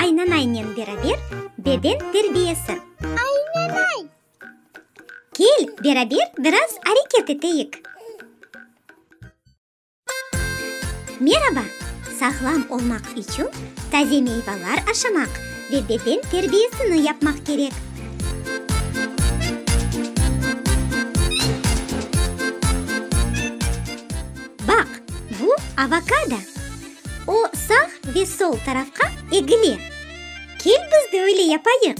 Aynanaynen beraber beden terbiyesi. Aynanay! Kel, beraber biraz areket eteyik. Meraba! Sağlam olmaq içün taze meyvalar aşamaq ve beden terbiyesini yapmaq kerek. Baq, bu avokado. O, sağ ve sol tarafqa egile. Kel, biz de öyle yapayıq.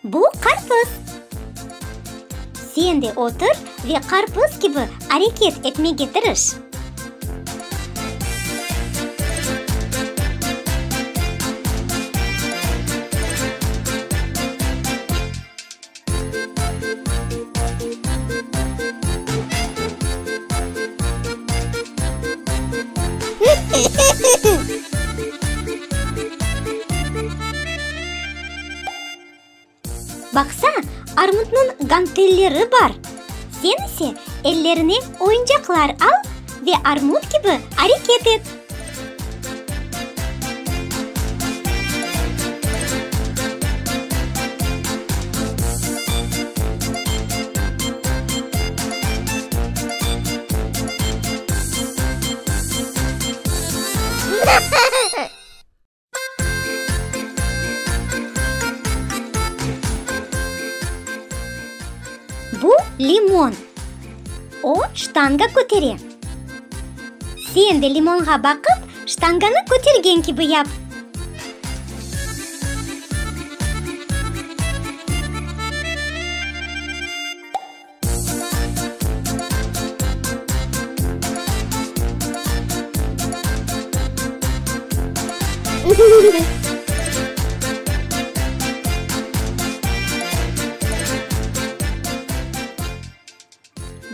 Bu qarpız. Sen de otur ve qarpız kibi areket etmege tırış. Baqsa, armutnıñ gantelleri bar. Sen ise ellerine oyuncaqlar al ve armut kibi areket et. Bu limon. O, ştanga kötere. Sen de limonğa baqıp, ştanganı kötergen kibi yap.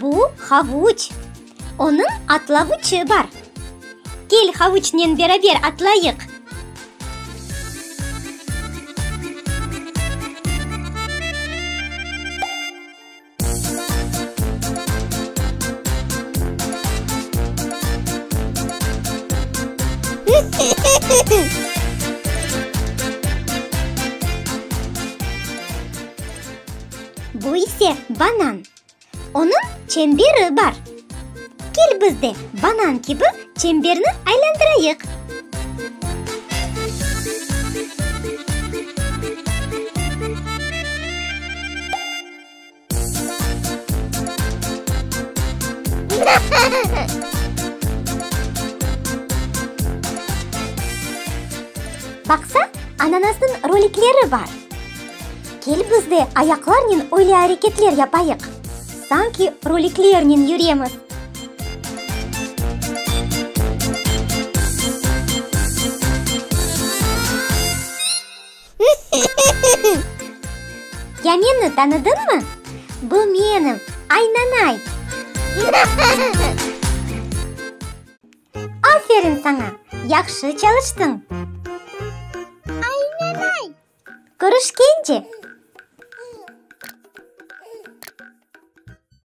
Bu havuç. Onıñ atlavuçı bar. Kel, havuçnen beraber atlayıq. Bu ise banan. Onıñ çemberi bar. Kel biz de banan kibi çemberni aylandırayıq. Baqsa, ananasnıñ rolikleri bar. Kel biz de ayaqlarnen öyle areketler yapayıq, sanki roliklernen yüremiz. Ya meni tanıdıñmı? Bu menim, Aynanay! Aferin saña, yahşı çalıştıñ! Aynanay! Körüşkence!